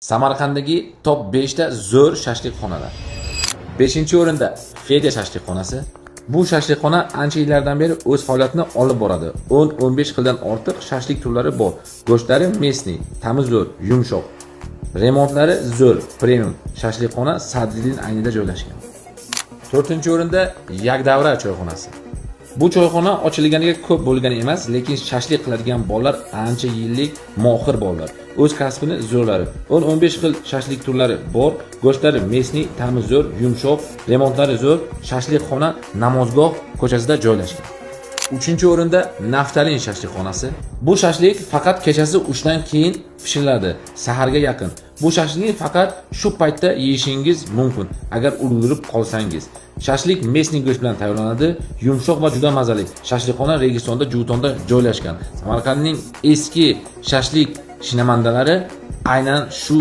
Samarqanddagi top 5 ta zo'r shashlikxonalar. 5-o'rinda Fedya shashlikxonasi. Bu shashlikxona ancha yillardan beri o'z faoliyatini olib boradi. 10-15 xildan ortiq shashlik turlari bor. Go'shtlari местный, ta'mi zo'r, yumshoq. Remontlari zo'r, premium. Shashlikxona Sadriddin Aynida joylashgan. 4-o'rinda Yagdavra choyxonasi. Bu choyxona ochilganiga ko'p bo'lgan emas, lekin shashlik qiladigan bolalar ancha yillik mohir bolalar. O'z kasbini zo'rlari. 10-15 xil shashlik turlari bor. Go'shtlari местный, ta'mi zo'r, yumshoq, remontlari zo'r. Shashlikxona Namozgoh ko'chasida joylashgan. 3-o'rinda Naftalin shashlikxonasi. Bu shashlik faqat kechasi 3 dan keyin pishiriladi, saharga yaqin. Bu shashlikni faqat shu paytda yeyishingiz mumkin, agar ulgurib qolsangiz. Shashlik местный go'sht bilan tayyorlanadi, yumshoq va juda mazali. Shashlikxona Registonda, Jutonda joylashgan. Samarqandning eski shashlik shinamandalari aynan shu.